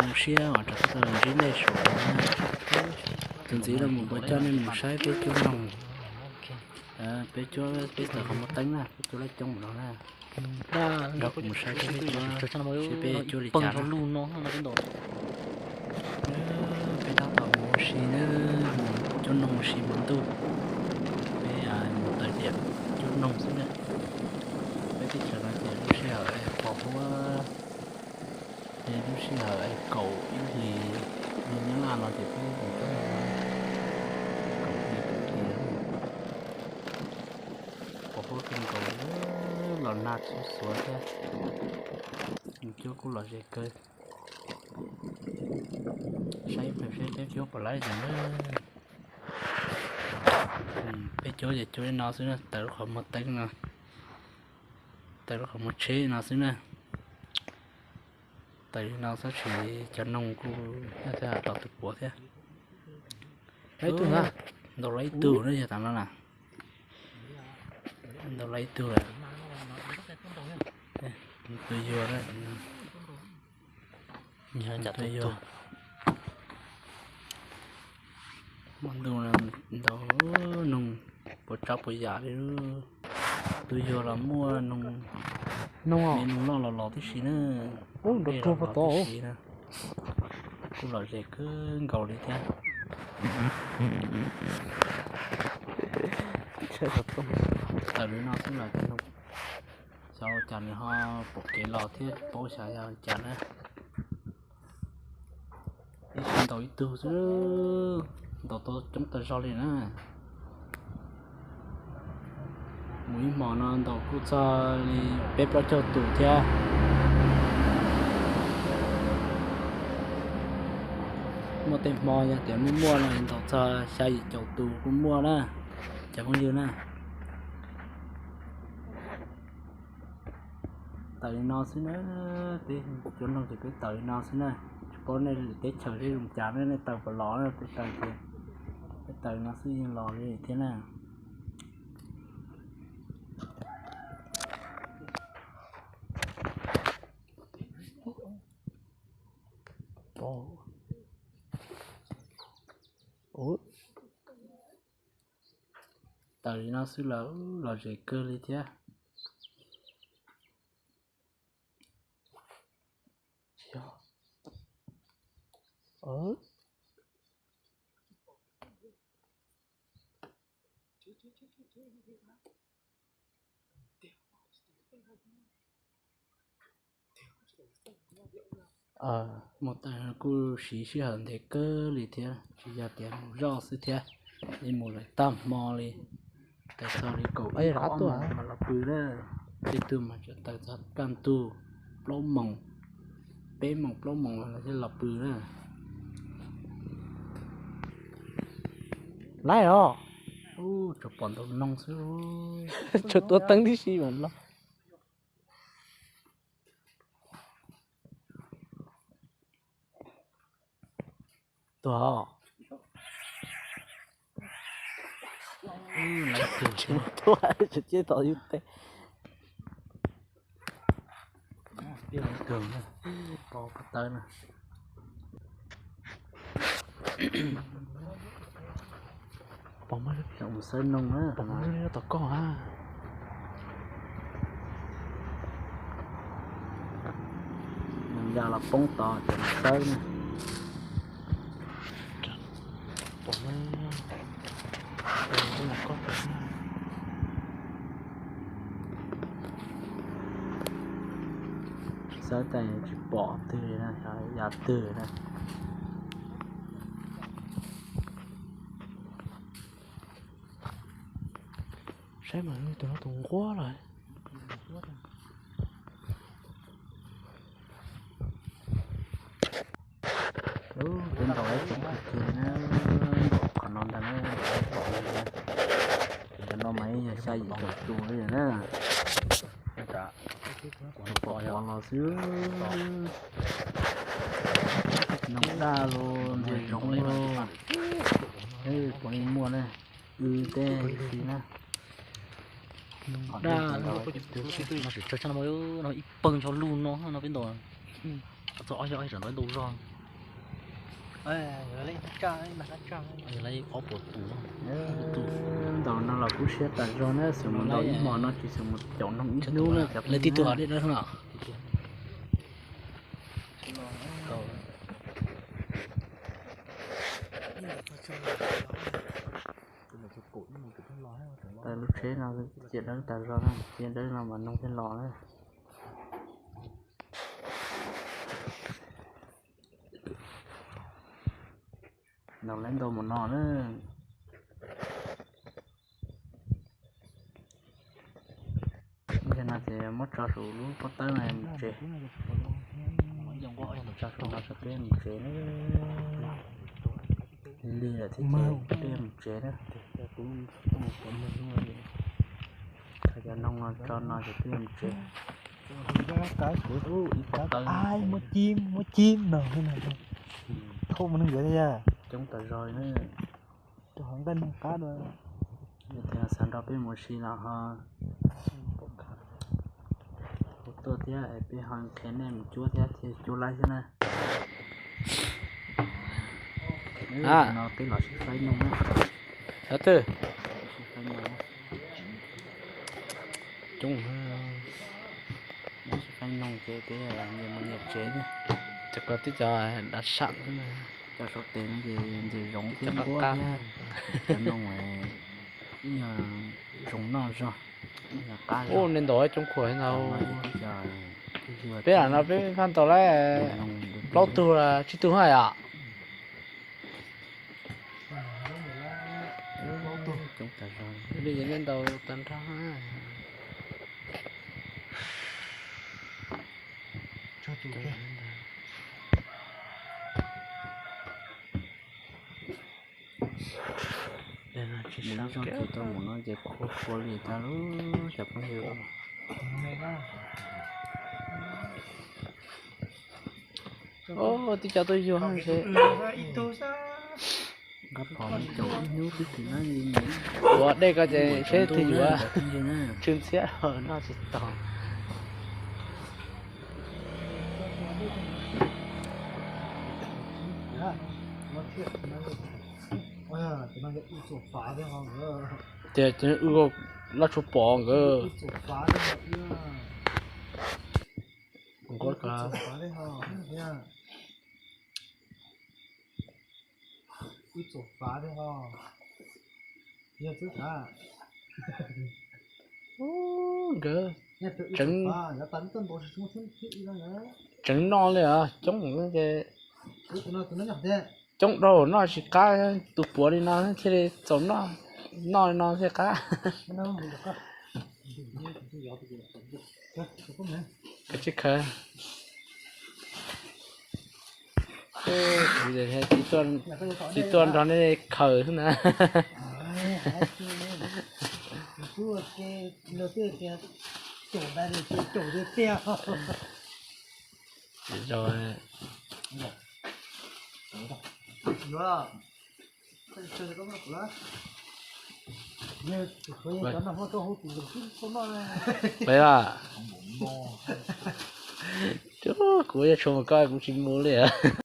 Zoo siab uas rov qab tau los ntsib nej sawv daws na. Tus ntxiv los mus kuv coj nej mus saib peb cuab noog. Peb cuab, peb tawm qhov muag teeb na, peb cuab laj coob mus no na. Nrog kuv mus saib peb cuab, saib peb cuab li cas na. Peb tab tom mus ua si na, mus cuab noog ua si hmo ntuj. Peb mus tawm tiam cuab noog xwb na. Peb teb chaws no ces lub sij hawm pos huab, ces lub sij hawm kaum ib hlis, li nyob laj no ces peb mus cuab noog kaum hlis kaum hlis. Pos huab kawg nkaus, los nag xuav xuav thiab. Cuab kuj lom zem kawg. Saib ib pliag saib peb cuab puas laib ces na. Peb cuab ces cuab li no xwb na, tawm lub qhov muag teeb no, tawm lub qhov muag tsheb no xwb na. Tawm li no xwb ces cov noog kuj yog thiaj tau tus puav thiab. Ib tug na, ntaus lawm ib tug na, yog tas no na. Ntaus lawm ib tug lawm. Tus yuag, tus yuag. Hmo ntuj ntaus noog puas tsav puas yam li. Tus yuag los muaj noog, noog loj los los tib si na. Ub, nrov ruag puag tod tib si na. Kuj lom zem kawg nkaus li thiab. Tawm li no xwb los cov noog, xyov ua cas nws ho pom kev los thiab, paub xyov yog ua cas na. Ib sij ntaus ib tug xwb, ntaus tau coob tas zog li na. Mus ib hmos no ntaus kuj txog li peb plaub caug tus thiab. Muaj tej hmo yog tias muaj muaj no ntaus txog xya yim caum tus kuj muaj na, cov phooj ywg na. Tawm li no xwb na, peb cuab noog ces peb tawm li no xwb na. Tsis paub nej lwm teb chaws seb zoo cas na, nej tawm puas los na, peb tawm ces peb tawm li no xwb yeej los li thiab na. Tawm li no xwb lawm, lom zem kawg li thiab. Mus tawm kuj siv sij hawm ntev kawg li thiab, tsis yog tias mus zoj xwb thiab, yeej mus lawm tag hmo li. Tawm txog li kaum ib ob moos mas los pw na. Tej tug mas tseem tawm txog kaj ntug plaub moos, peb moos plaub moos los thiaj los pw na. Laib os. Tsuas pom ntaus noog xwb. Tsuas tuav teeb tib si mas los. Tuag. Tsis muaj tuaj, tsis ciaj tom yus teb. Pos tawb na. Pos muab, pos muab tom koj a. Nws ya los poob tod ces nws tawb na. Xawb tas tsis pom twg li na, xyov yog twg na. Saib mas tus no tus nquab lawm. Peb ntaus ib tsoom kawg kiag na, ntaus qhov no ntag na, ntaus ib tsoom no na. Cov no mas yog xya yim caum tus li na. Pos pos los xwb. Noog daj los ntxias zoov los, puav leej muaj na. Wb tej si na. Noog daj los. Ib pawg ncho luj no no peb ntaus. Txog ob yog ib tsam ntawd ntau zog. Ntaus no los kub siab tas zog na, xyov mus ntaus ib hmo no tsis xyov mus caum noog ib hnub na cov phooj ywg. Lub tsheb no cia dawb tas zog na, cia dawb no mas noog thiaj los na. Ntaus lawv ntau mus no na. Ntawm no ces muab tso saum lub pob tawb no mus tsev. Tso saum no tso peb mus tsev na. Lig lawm thiab ces peb mus tsev na. Thaum cov noog no tso no ces peb mus tsev. Ib pob tawb, muab cim, muab cim no, thauj mus neeg yuav thiab. Coob tas zog na. Rau hauv nqaij neeg qab dua. Yog tias xav nrog peb mus ua si los ho hu tuaj thiab es peb ho qhia nej mus cuab thiab thiaj cuab laib thiab na. No peb los sib faib noog na. Xyov twg. Sib faib noog, sib faib noog ces peb nyias mus nyias tsev. Cov ko twb cov dav sam xwb na. Cov saum tes no ces ntxim zoov thiab nquab thiab. Cov noog ib yog zoo noj zog, ib yog qab zog. Nej ntaus coob khuam ntau. Peb lam no peb npaj ntaus lawm plaub tug tsib tug na yom. Li nej ntaus tag nrho. Mus ib zaug ces tau mus no ces khuav khuav li tag lub cov phooj ywg. Twb cov tuaj yuag nqe pom caum ib hnub twb tsis na. Ua dej ko ces seb twg yuav. Tsw ntxhiab noj tsis tau. Ces wb loj tshua pom nkawd. Nquab ko. Nkawd tseev, tseev noj li os, coob ces coob dhau noj tsis qab, tus puav li no thiaj li txaus noj, noj li no thiaj qab. Kav tsij khaws. Tsis tuaj nrog nej khaws xwb na. Peb a, kuv yuav tshuav mus koj kuv tsis mus li a.